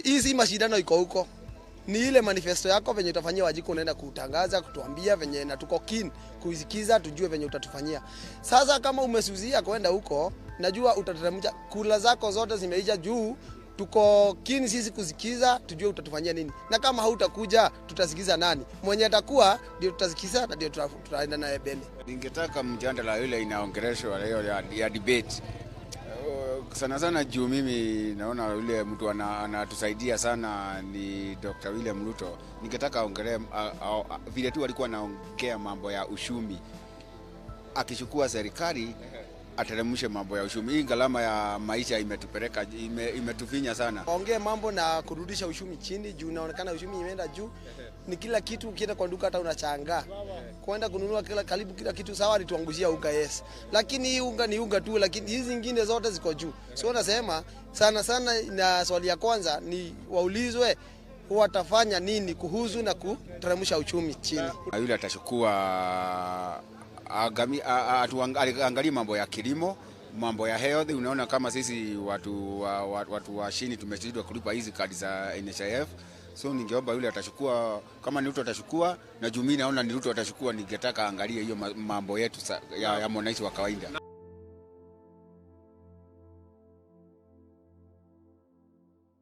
Hizi mashindano iko huko, ni ile manifesto yako venye utafanyia Wanjiku, unaenda kutangaza kutuambia venye, na tuko keen kuisikiza tujue venye utatufanyia. Sasa kama umesusia kwenda huko, najua utateremsha kula zako zote zimeisha juu. Tuko keen sisi kusikiza tujue utatufanyia nini, na kama hautakuja tutasikiza nani mwenye atakuwa ndio tutasikiza na ndio tutaenda naye mbele. Ningetaka mjadala ile inaongeleshwa leo ya debate sana sana juu mimi naona yule mtu anatusaidia sana ni Dr. William Ruto. Ningetaka aongelee vile tu alikuwa anaongea mambo ya uchumi, akichukua serikali ateremshe mambo ya uchumi. Hii gharama ya maisha imetupeleka imetufinya sana. Waongee mambo na kurudisha uchumi chini juu inaonekana uchumi imeenda juu. Ni kila kitu ukienda kwa duka hata unashangaa. Kwenda kununua kila karibu kila kitu sawa alituangushia unga, yes. Lakini hii unga ni unga tu, lakini hizi zingine zote ziko juu. So nasema sana sana, na swali ya kwanza ni waulizwe watafanya nini kuhusu na kuteremsha uchumi chini. Na yule atachukua angalie mambo ya kilimo, mambo ya health. Unaona kama sisi watu wa chini tumeshindwa kulipa hizi kadi za NHIF. So ningeomba yule atachukua, kama ni Ruto atachukua, na juu mimi naona ni Ruto atachukua, ningetaka angalie hiyo mambo yetu ya mwananchi wa kawaida.